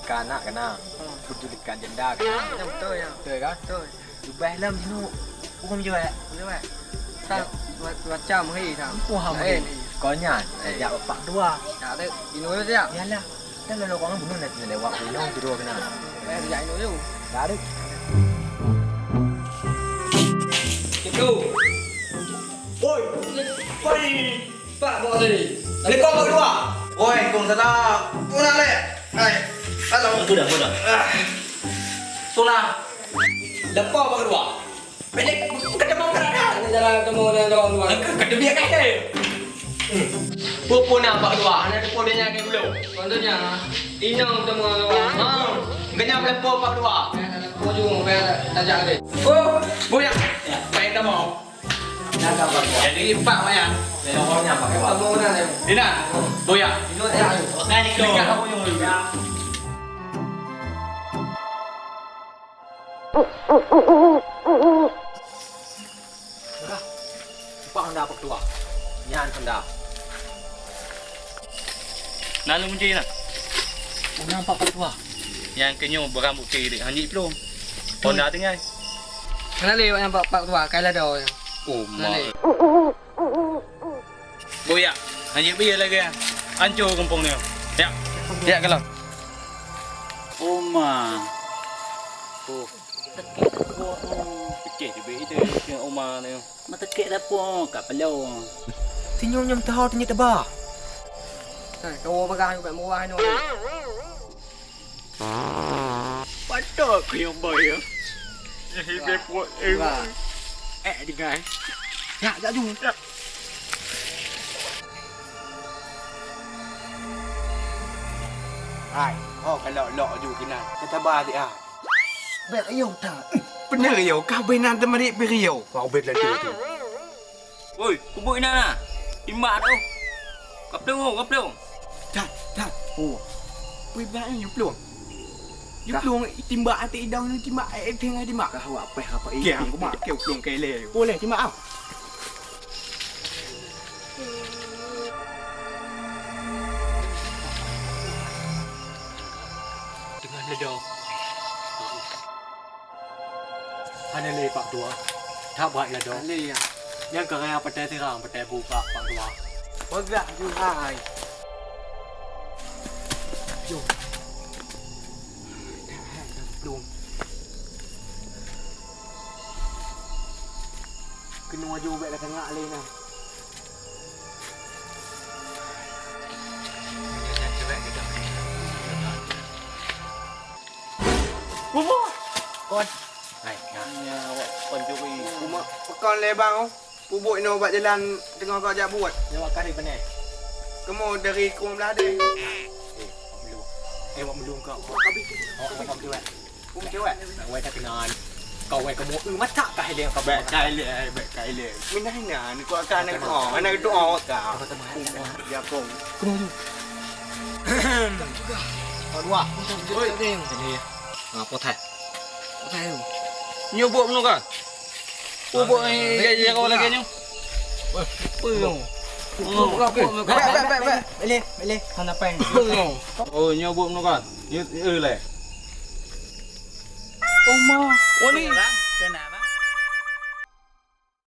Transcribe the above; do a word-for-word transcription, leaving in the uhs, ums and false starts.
Ka anak keunan. Hmm. Pedulikan janda keunan. Ya, betul, ya. Betul kan? Betul. Leubeh lom jinoe. Huköm jeuet. Jeuet. Sa-, ya, ma-, macam hei sa. Wah, laén. Kau nyan, eh, jak bapak dua. Ya, tu. Inoe tu, ya. Yalah. Dah lalu kau bunuh nanti lewat gunung tidur keunan. Eh, jak inoe tu. Dah tu. Itu. Oi. Oi. Pak Bos tadi. Assalamualaikum, Pak Ketua. Waalaikumsalam. Puna leh. Hai. Halo. Sudah, sudah. Ah. Sudah. Lepas, Pak Ketua. Pendek, kata mau berada. Ini jalan ketemu dengan orang tua. Kata biar kata. Hmm. Pupuna, Pak Ketua. Anak tepuk dia nyagai dulu. Contohnya, inong ketemu dengan orang tua. Ha. Kenyang melepuh, Pak Ketua. Eh, tak ada pun juga, tak, tak jaga. Oh, buya. Ya. Baik, tak mau. Jadi, Pak, Maya. Nomornya, Pak, Maya. Kamu mana, ya? Ina, Buya. Ina, ya, ayo. Dekat aku yang dulu. Dah. Pak Honda, Pak Ketua. Nyan Honda. Nah, lu kunci nah. Oh, nampak, Pak Ketua. Yang kenyuh barang bukti dek hanji pelong. Honda tinggai. Kenali awak nyan, Pak, Pak Ketua, kai lado nyan. Oh, kenali. Mak. Boyak, hanjeuet biyeu lagèe nyan. Ancô gampông nyoe. Yak. Yak, kalon. Oma. Oh. Picéh teubiet itu, oma nyoe. Meuteukek dapur, ka peulông. Tinyong nyang teuhau teunyeut teuba. Hai, kawoe bagah nyoe, bèk meuwah nyoe. Patôt keu nyang boh, ya. Ih, bèk puet, eh. Wah. Eh, dengar, eh. Yak, jak ju. Yak. Hai, oh, ka lok-lok ju keunan. Ka saba siat, ha. Bèk riyew that. Peue na riyew, ka bèk nan teuma ri bèk riyew. Wah, ubé laju tu. Oi, kubu inan na. Timbak tu. Kaplong, kaplong. Dah, dah. Oh. Peue ibarat nyoe plueng. Nyoe plueng timbak até idong nyoe timbak, eh, tengah timbak. Kah awak peh apa kiang, aku mak keu plueng kele. Boleh timbak ah. Dengan ledo. Hana lé Pak Ketua. That brat lado. Hana lé, ya. Nyang keu raya patai sirang, patai bu Pak, Pak Ketua. Peugah ju hai. Jom. That hai ka geuplong. Keunoe ju bèk ka tangak lé na. Bumoe! Kon. Hai, nah. Nyan awak pancuri. Bumoe, pakon lé bang, oh. Peubuet inoe bak jalan teungoh kau jak buet. Nyoe ka di pane. Kamoe dari Kuang Blah deh. Eh, wak meulung. Eh, wak meulung kau. Wak habis tu. Oh, wak meulung. Kum cewek. Nak wai tak kenal. Kau wai kamu, eh, masak kah dia kau? Bèk kai lé, bèk kai lé. Mina hina, ni kau akan anak tu, anak tu awak kah? Ya, kong. Kamu tu. Kau dua. Oi. Ini. Ha, potai. Potai tu. Nyoe buet meunoe kan? Buet, buet, eh, ya, ya, kau lagi nyoe. Apa tu? Bèk, bèk, bèk, bèk. Boleh, boleh. Hana peng. Apa tu? Oh, nyoe buet meunoe kan? Nyoe, eh, leh. Oh, ma. Oh, ni.